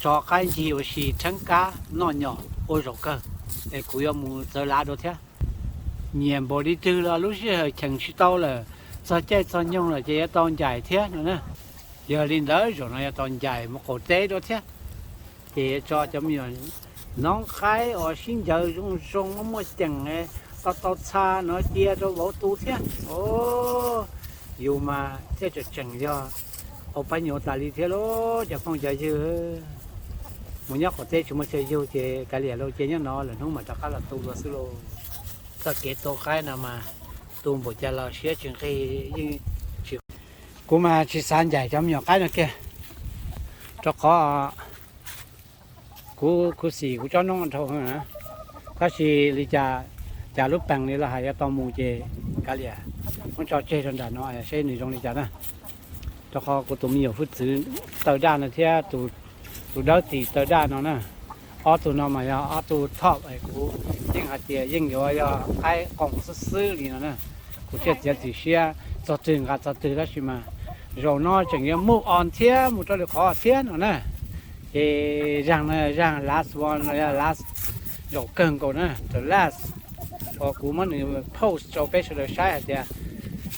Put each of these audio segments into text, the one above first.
Tso qaib ncig ua si rheeb kab noj nyom ua zaum kawg, es kuv yuav mus txawv lav dua thiab. Nyiam npaum li twg los lub sij hawm cheem tsis tau lawm, txog caij txog nyoog lawm ces yuav tau ncaim thiab no na. Yog li ntawd zaum no yuav tau ncaim mus qaum teb dua thiab. Ces yuav tso cov me nyuam noob qaib uas sib ncaws zoo zoo muaj muaj ceem, tau tau txha no cia rau vauv tu thiab. Yus mas thiaj tseem tseem yog au pab nyuv tas li thiab lauj cov phooj cov ywg. Mus nyob qaum teb tsis muaj chaw yug ces kav liam lauj, cia nyob no lwm hnub mam rov qab los tu dua xwb lauj. Txoj kev tu qaib no mas tu npaum cas los siab tsis nqig yeej tsis. Kuv mas tsis xav ncaim cov me nyuam qaib no kiag, rau qhov kuv khuv xim kuv tsob noob dhau na. Tab sis li cas, cas lub pees li los hais yuav tau mus ces kav liam, muab tso tseg rau nram no seb nws zoo li cas na. Rau qhov kuv tus me nyuam hwj txwv taw daj no thiab tus dawb tim taw daj no na, ob tug no mas yog ob tug top es kuv yeej hais tias yeej yuav yog qaib qoom xwb xwb li no na. Kuv thiaj txiav txim siab txog twg nqa txog twg tab sis mas zaum no tseem yuav move on thiab mus rau lwm qhov thiab no na. Ces zaum no zaum last one no yog last, zaum kawg nkaus na, the last, uas kuv muab nws post rau peb sawv daws saib hais tias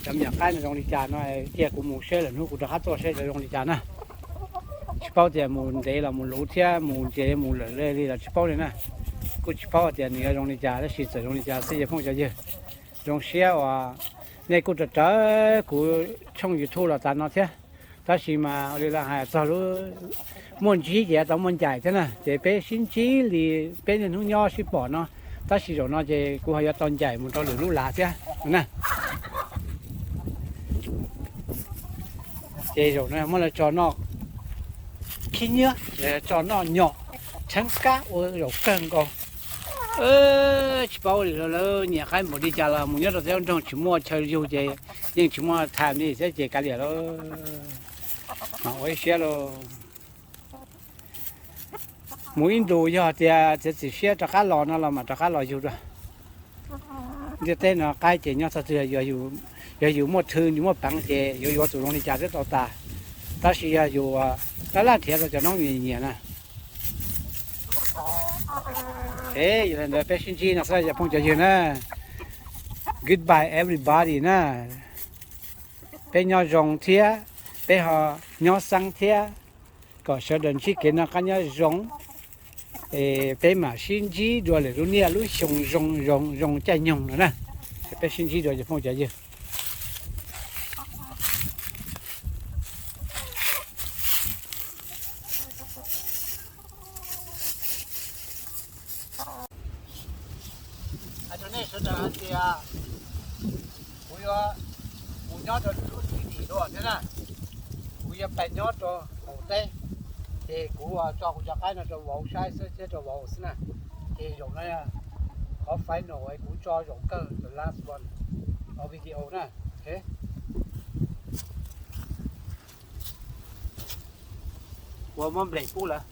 cov me nyuam qaib no zoo li cas no, cia kuv mus seb lwm hnub kuv rov qab tuaj seb zoo li cas na. Tsis paub tias mus ntev los mus luv thiab mus ntev mus lawm li los tsis paub li na. Kuj tsis paub tias nws yuav zoo li cas tab sis txawm zoo li cas xwb cov phooj cov ywg, zoo siab uas nej kuj raws raws kuv tshooj YouTube los tas no thiab. Tab sis mas ua li lawv hais txog lub muaj ntsib ces tau muaj ncaim thiab na, ces peb sib ntsib li peb niaj hnub nyob sib pom no, tab sis zaum no ces kuv ho yuav tau ncaim mus rau lwm lub lav thiab na. Ces zaum no muab lawv tso noj khib nyiab, tso noj nyom, tsheeb kab ua zaum kawg nkaus. Tsis paub li lawv nyiam qaib npaum li cas los mus nyob rau teb nroog tsis muaj chaw yug ces yeej tsis muaj time li thiab ces kav liam lauj, mas ua ib siab lauj. Mus ib ntus yog tias txiav txim siab rov qab los no los mam rov qab los yug dua. Ntiaj teb no qaib ces nyob txog twg, yog yus muaj thw yus muaj peev ces yuav yuav tus zoo li cas twb tau tas. Tab sis yog yus laj laj nrhiav tau cov noob nyiam nyiam na. Yog li ntawd peb sib ntsib no xwb cov phooj cov ywg na. Goodbye everybody na. Peb nyob zoo thiab, peb ho nyob xeeb thiab, kom sawv daws ntsib kev noj qab nyob zoo. Es peb mam sib ntsib dua lwm lub niaj lub xyoo zoo zoo zoo caij nyoog no na. Peb sib ntsib dua cov phooj cov ywg. Hais rau nej sawv daws hais tias kuv yuav mus nyob rau lub xib tis dua thiab na. Kuv yuav pais nyob rau qaum teb, ces kuv tso kuv cov qaib no rau vauv saib xwb thiab rau vauv xwb na. Ces zaum no qhov final es kuv tso zaum kawg the last one of video na. Ua muab nplej pub lawm.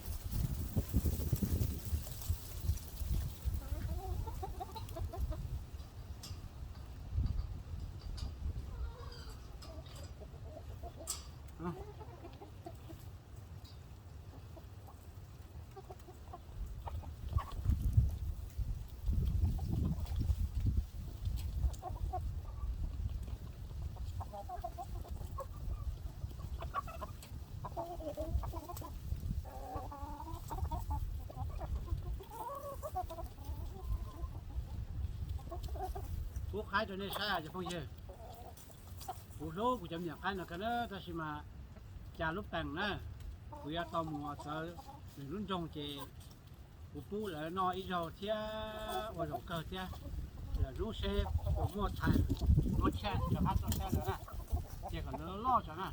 Pub qaib rau nej saib cov phooj ywg. Kuv hlub kuv cov me nyuam qaib no kawg na, tab sis mas cas lub peem na, kuv yuav tau mus txawv lwm lub nroog ces kuv pub lawv noj ib zaug thiab ua zaum kawg thiab. Lwm hnub seb puas muaj time muaj chance rov qab tuaj saib lawv na, ces kom lawv loj tso na.